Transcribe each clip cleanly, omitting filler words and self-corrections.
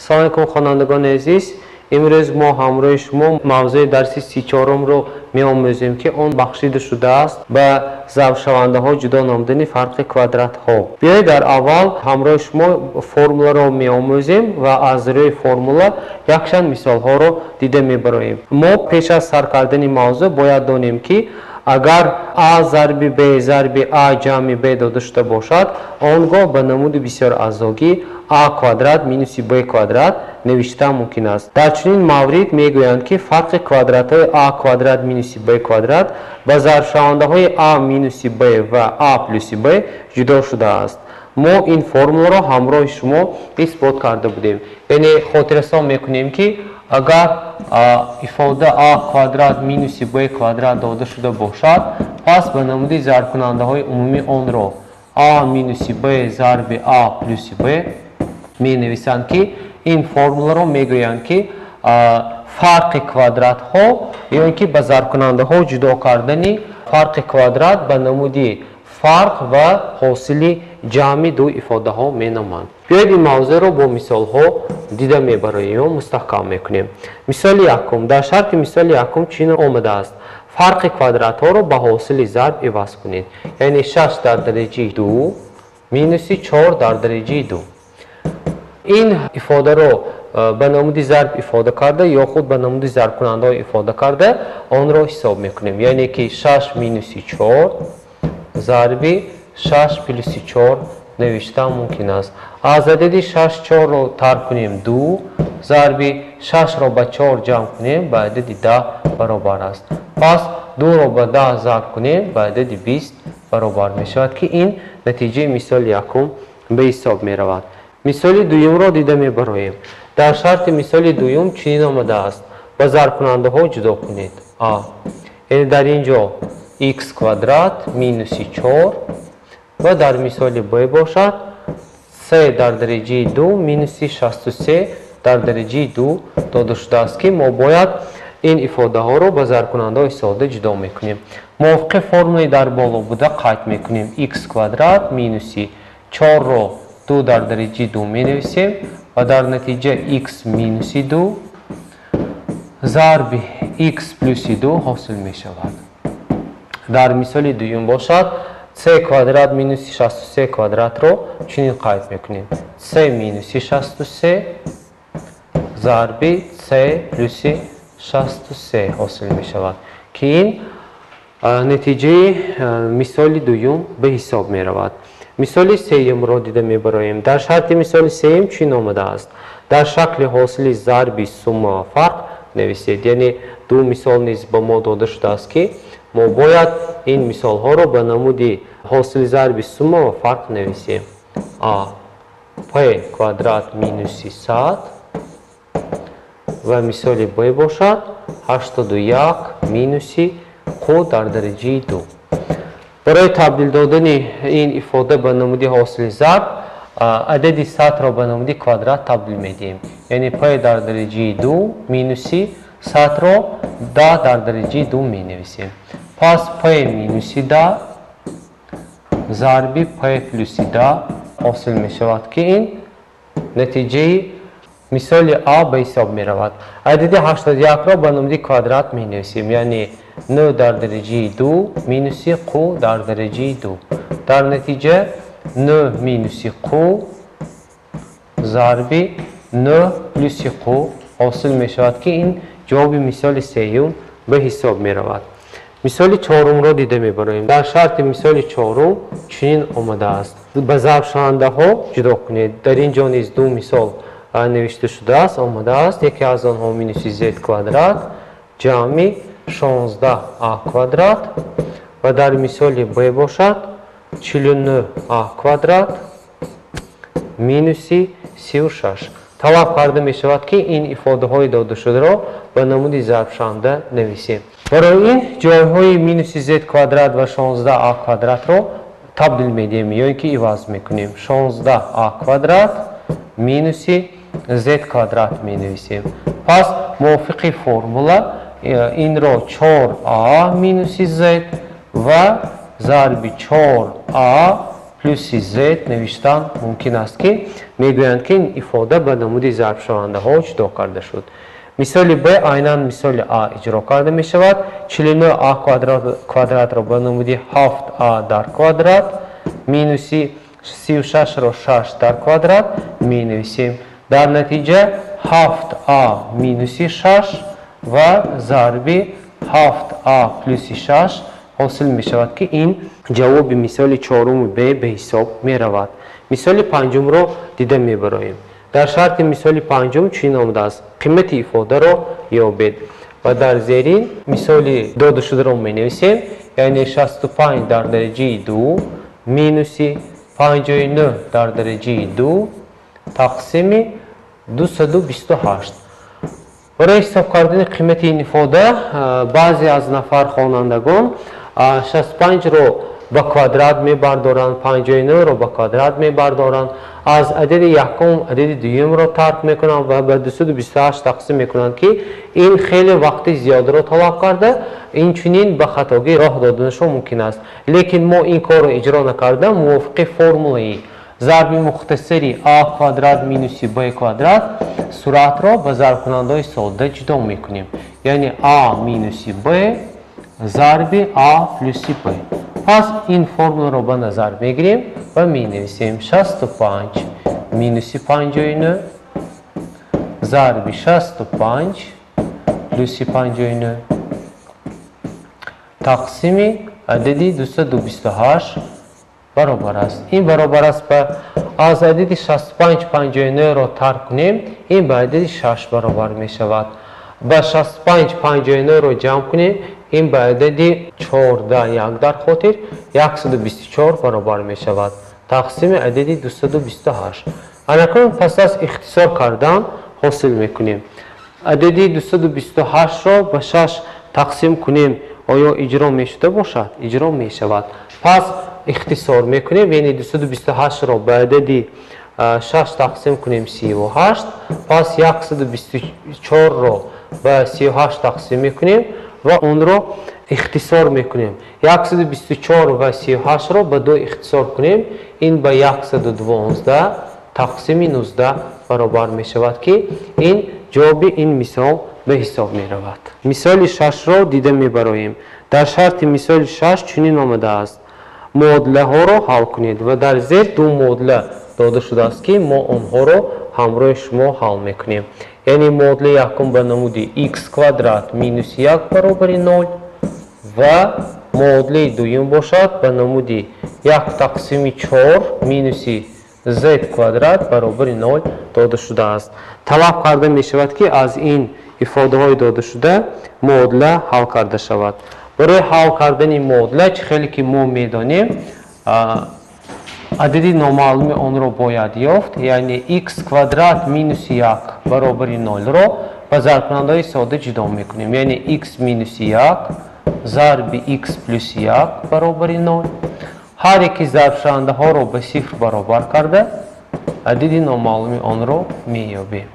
Салом алейкум, хонандагони азиз. Имрӯз мо ҳамроҳи шумо мавзӯи дарси 34-умро меомӯзем, ки он бахшида шудааст ба зарбшавандаҳо ҷудо намудани фарқи квадратҳо. Биёед, дар аввал ҳамроҳи шумо формуларо меомӯзем ва аз рӯи формула якчанд мисолҳоро дида мебароем. Мо пеш аз сар кардани мавзӯъ бояд донем, ки агар а зарби б зарби а ҷамъи б дода шуда бошад, он гоҳ ба намуди бисёраъзогӣ а квадрат минуси б квадрат навишта мумкин аст. Дар чунин маврид мегӯянд, ки фарқи квадратҳои а квадрат минуси б квадрат ба зарбшавандаҳои а минуси б ва а плюси б ҷудо шудааст. Мо ин формуларо ҳамроҳи шумо исбот карда будем. Яъне хотиррасон мекунем, ки агар ифода а квадрат минуси б квадрат дода шуда бошад, пас ба намуди зарбкунандаҳои умумӣ онро а минуси б зарби а плюси б менависанд, ки ин формуларо мегӯянд, ки фарқи квадратҳо ё ин ки ба зарбкунандаҳо ҷудо кардани фарқи квадрат ба намуди фарқ ва ҳосили ҷамъи ду ифодаҳо меноманд. Биёед, ин мавзӯъро бо мисолҳо дида мебароем ё мустаҳкам мекунем. Мисоли якум. Дар шарти мисоли якум чунин омадааст: фарқи квадратҳоро ба ҳосили зарб иваз кунед, яъне шаш дар дараҷаи ду минуси чор дар дараҷаи ду. Ин ифодаро ба намуди зарб ифода карда ё худ ба намуди зарбкунандаҳо ифода карда онро ҳисоб мекунем, яъне ки шаш минуси чор зарби шаш плюси чор навишта мумкин аст. Аз адади шаш чорро тарк кунем, ду, зарби шашро ба чор ҷамъ кунем, ба адади 10 баробар аст. Пас дуро ба 10 зарб кунем, ба адади 20 баробар мешавад, ки ин натиҷаи мисоли якум ба ҳисоб меравад. Мисоли дуюмро дида мебароем. Дар шарти мисоли дуюм чунин омадааст: ба зарбкунандаҳо ҷудо кунед. А, яъне дар ин ҷо х квадрат минуси чор ва дар мисоли б бошад с дар дараҷаи ду минуси 63 дар дараҷаи ду дода шудааст, ки мо бояд ин ифодаҳоро ба зарбкунандаҳои сода ҷудо мекунем. Мувофиқи формулаи дар боло буда қайд мекунем: х квадрат минуси чорро ду дар дараҷаи ду менависем ва дар натиҷа х минуси ду зарби х плюси ду ҳосил мешавад. Дар мисоли дуюм бошад с квадрат минуси 63 квадратро чунин қайд мекунем: с минуси 63 зарби с плюси 63 ҳосил мешавад, ки ин натиҷаи мисоли дуюм ба ҳисоб меравад. Мисоли сеюмро дида мебароем. Дар шарти мисоли сеюм чунин омадааст: дар шакли ҳосили зарби сумма ва фарқ нависед. Яъне ду мисол низ ба мо дода шудааст, ки мо бояд ин мисолҳоро ба намуди ҳосили зарби сумма ва фарқ нависем. А, п квадрат минуси 100 ва мисоли б бошад 81 минуси қу дар дараҷаи ду. Барои табдил додани ин ифода ба намуди ҳосили зарб адади 100-ро ба намуди квадрат табдил медиҳем, яъне п дар дараҷаи ду минуси 100-ро 10 дар дараҷаи ду менависем. Пас п минуси 10 зарби п плюси 10 ҳосил мешавад, ки ин натиҷаи мисоли а ба ҳисоб меравад. Адади 81-ро ба намуди квадрат менависем, яъне нӯ дар дараҷаи ду минуси қу дар дараҷаи ду. Дар натиҷа нӯ минуси қу зарби нӯ плюси қу ҳосил мешавад, ки ин ҷавоби мисоли сеюм ба ҳисоб меравад. Мисоли чорумро дида мебароем. Дар шарти мисоли чорум чунин омадааст: ба зарбшавандаҳо ҷудо кунед. Дар ин ҷо низ ду мисол навишта шудааст, омадааст. Яке аз онҳо минуси з квадрат ҷамъи 16 а квадрат ва дар мисоли б бошад 49 а квадрат минуси 36. Талаб карда мешавад, ки ин ифодаҳои додашударо ба намуди зарбшаванда нависем. Барои ин ҷойҳои минуси з квадрат ва 16 а квадратро табдил медиҳем ё ин ки иваз мекунем: 16 а квадрат минуси з квадрат менависем. Пас мувофиқи формула инро 4 а минуси з ва зарби 4 а плюси z навиштан мумкин аст, ки мегӯянд, ки ин ифода ба намуди зарбшавандаҳо ҷудо карда шуд. Мисоли Б айнан мисоли А иҷро карда мешавад. 49а квадратро ба намуди 7а дар квадрат минуси 36-ро 6 дар квадрат менависем. Дар натиҷа 7а минуси 6 ва зарби 7а плюси 6 ҳосил мешавад, ки ин ҷавоби мисоли чоруми Б ба ҳисоб меравад. Мисоли панҷумро дида мебароем. Дар шарти мисоли панҷум чунин омадааст: қимати ифодаро ёбед. Ва дар зерин мисоли додашударо менависем, яъне 65 дар дараҷаи 2 минуси 59 дар дараҷаи 2 тақсими 228. Барои ҳисоб кардани қимати ин ифода баъзе аз нафар хонандагон 65-ро ба квадрат мебардоранд, 59-ро ба квадрат мебардоранд, аз адади якум адади дуюмро тарк мекунанд ва ба 228 тақсим мекунанд, ки ин хеле вақти зиёдро талаб карда, инчунин ба хатогӣ роҳ доданашон мумкин аст. Лекин мо ин корро иҷро накарда, мувофиқи формулаи зарби мухтасари а квадрат минуси б квадрат суратро ба зарбкунандаҳои сода ҷудо мекунем, яъне а минуси б зарби а плюси б. Пас ин формуларо ба назар мегирем ва менависем 65 минуси 59 зарби 65 плюси 59 тақсими адади 228 баробар аст. Ин баробар аст ба аз адади 65 59-ро тарк кунем, ин ба адади 6 баробар мешавад. Ба 65 59-ро ҷамъ кунем, ин ба адади 14 як дар хотир 124 баробар мешавад. Тақсими адади 228. Анакун пас аз ихтисор кардан ҳосил мекунем. Адади 228-ро ба 6 тақсим кунем, оё иҷро мешуда бошад? Иҷро мешавад. Пас ихтисор мекунем, яъне 228-ро ба адади 6 тақсим кунем 38, пас 124-ро ба 38 тақсим мекунем ва онро ихтисор мекунем. 124 ва 38-ро ба 2 ихтисор кунем, ин ба 112 тақсими 19 баробар мешавад, ки ин ҷавоби ин мисол ба ҳисоб меравад. Мисоли 6-ро дида мебароем. Дар шарти мисоли 6 чунин омадааст: муодилаҳоро ҳал кунед ва дар зер ду муодила дода шудааст, ки мо онҳоро ҳамроҳи шумо ҳал мекунем. Яъне муодилаи якум ба намуди x квадрат минус 1 баробари 0 ва муодилаи дуюм бошад ба намуди 1 тақсими 4 минуси z квадрат баробари 0 дода шудааст. Талаб карда мешавад, ки аз ин ифодаҳои додашуда муодила ҳал карда шавад. Барои ҳал кардани муодила, чӣ хеле ки мо медонем, адади номаълуми онро бояд ёфт, яъне x квадрат минуси 1 баробари 0-ро ба зарбкунандаҳои сода ҷудо мекунем, яъне x минуси 1 зарби x плюси 1 баробари 0. Ҳар яки зарбшавандаҳоро ба сифр баробар карда, адади номаълуми онро меёбем.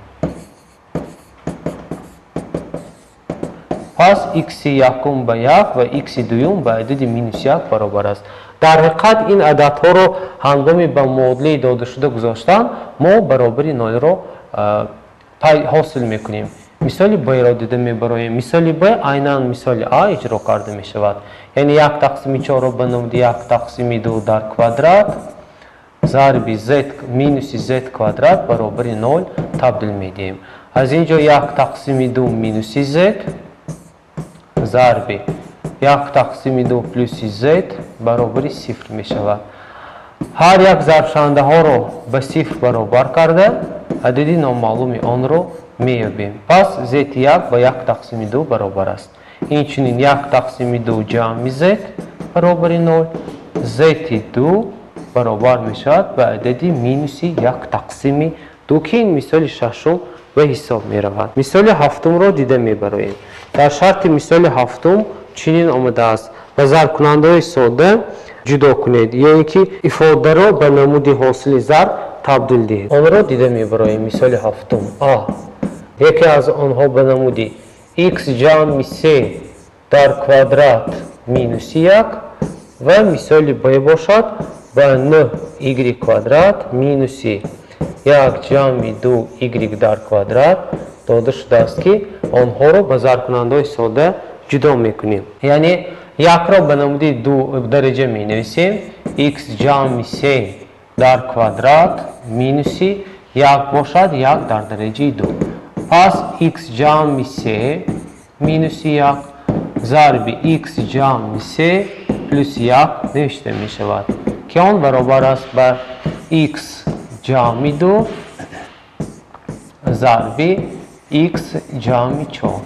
Пас x якум ба 1 ва x дуюм ба адади минус 1 баробар аст. Дар ҳақиқат ин ададҳоро ҳангоми ба муодилаи додашуда гузоштан мо баробари 0-ро ҳосил мекунем. Мисоли Б-ро дида мебароем. Мисоли Б айнан мисоли А иҷро карда мешавад. Яъне 1 тақсими 4-ро ба намуди 1 тақсими 2 дар квадрат зарби z минуси z квадрат баробари 0 табдил медиҳем. Аз ин ҷо 1 тақсими 2 минуси z зарби 1 тақсими 2 плюси z баробари сифр мешавад. Ҳар як зарбшавандаҳоро ба сифр баробар карда, адади номаълуми онро меёбем. Пас z1 ба 1 тақсими 2 баробар аст. Инчунин 1 тақсими 2 ҷамъи z баробари 0, z2 баробар мешавад ба адади минуси 1 тақсими 2, ки ин мисоли шашум ба ҳисоб меравад. Мисоли ҳафтумро дида мебароем. Дар шарти мисоли ҳафтум чунин омадааст: ба зарбкунандаҳои сода ҷудо кунед, ё ин ки ифодаро ба намуди ҳосили зарб табдил диҳед. Онро дида мебароем. Мисоли ҳафтум А. Яке аз онҳо ба намуди x ҷамъи 3 дар квадрат минуси 1 ва мисоли Б бошад ба 9 y квадрат минуси 1 ҷамъи 2 y дар квадрат дода шудааст, ки онҳоро ба зарбкунандаҳои сода ҷудо мекунем. Яъне якро ба намуди ду дараҷа менависем, x ҷамъи се дар квадрат минуси як бошад як дар дараҷаи ду. Пас x ҷамъи се минуси як зарби x ҷамъи се плюс як навишта мешавад, ки он баробар аст ба x ҷамъи ду зарби x ҷамъи чор,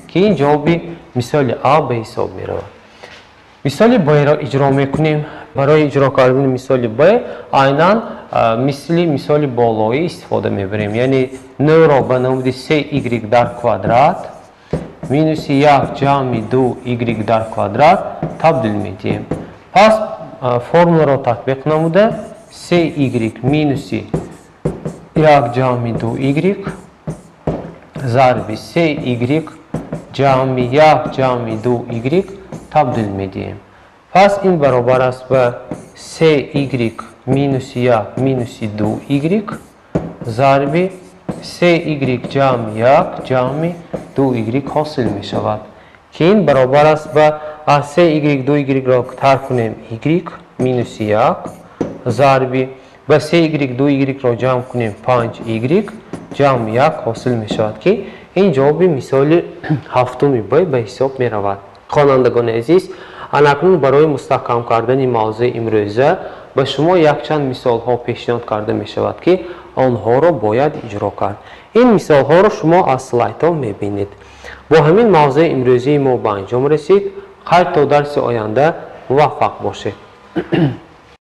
ки ин ҷавоби мисоли А ба ҳисоб меравад. Мисоли Б-ро иҷро мекунем. Барои иҷро кардани мисоли Б айнан мисли мисоли болоӣ истифода мебарем. Яъне 9-ро ба намуди 3y дар квадрат минуси 1 ҷамъи 2y дар квадрат табдил медиҳем. Пас формуларо татбиқ намуда 3y минуси 1 ҷамъи 2y зарби 3y ҷамъи 1 ҷамъи 2y табдил медиҳем. Пас ин баробар аст ба 3y минуси 1 минуси 2y зарби 3y ҷамъи 1 ҷамъи 2y ҳосил мешавад, ки ин баробар аст ба аз 3y 2y-ро тарк кунем y минуси 1 зарби ба 3y 2y-ро ҷамъ кунем 5y ҷамъи 1 ҳосил мешавад, ки ин ҷавоби мисоли ҳафтуми Б ба ҳисоб меравад. Хонандагони азиз, анакнун барои мустаҳкам кардани мавзӯи имрӯза ба шумо якчанд мисолҳо пешниҳод карда мешавад, ки онҳоро бояд иҷро кард. Ин мисолҳоро шумо аз слайдҳо мебинед. Бо ҳамин мавзӯи имрӯзии мо ба анҷом расид. Хайр, то дарси оянда муваффақ бошед.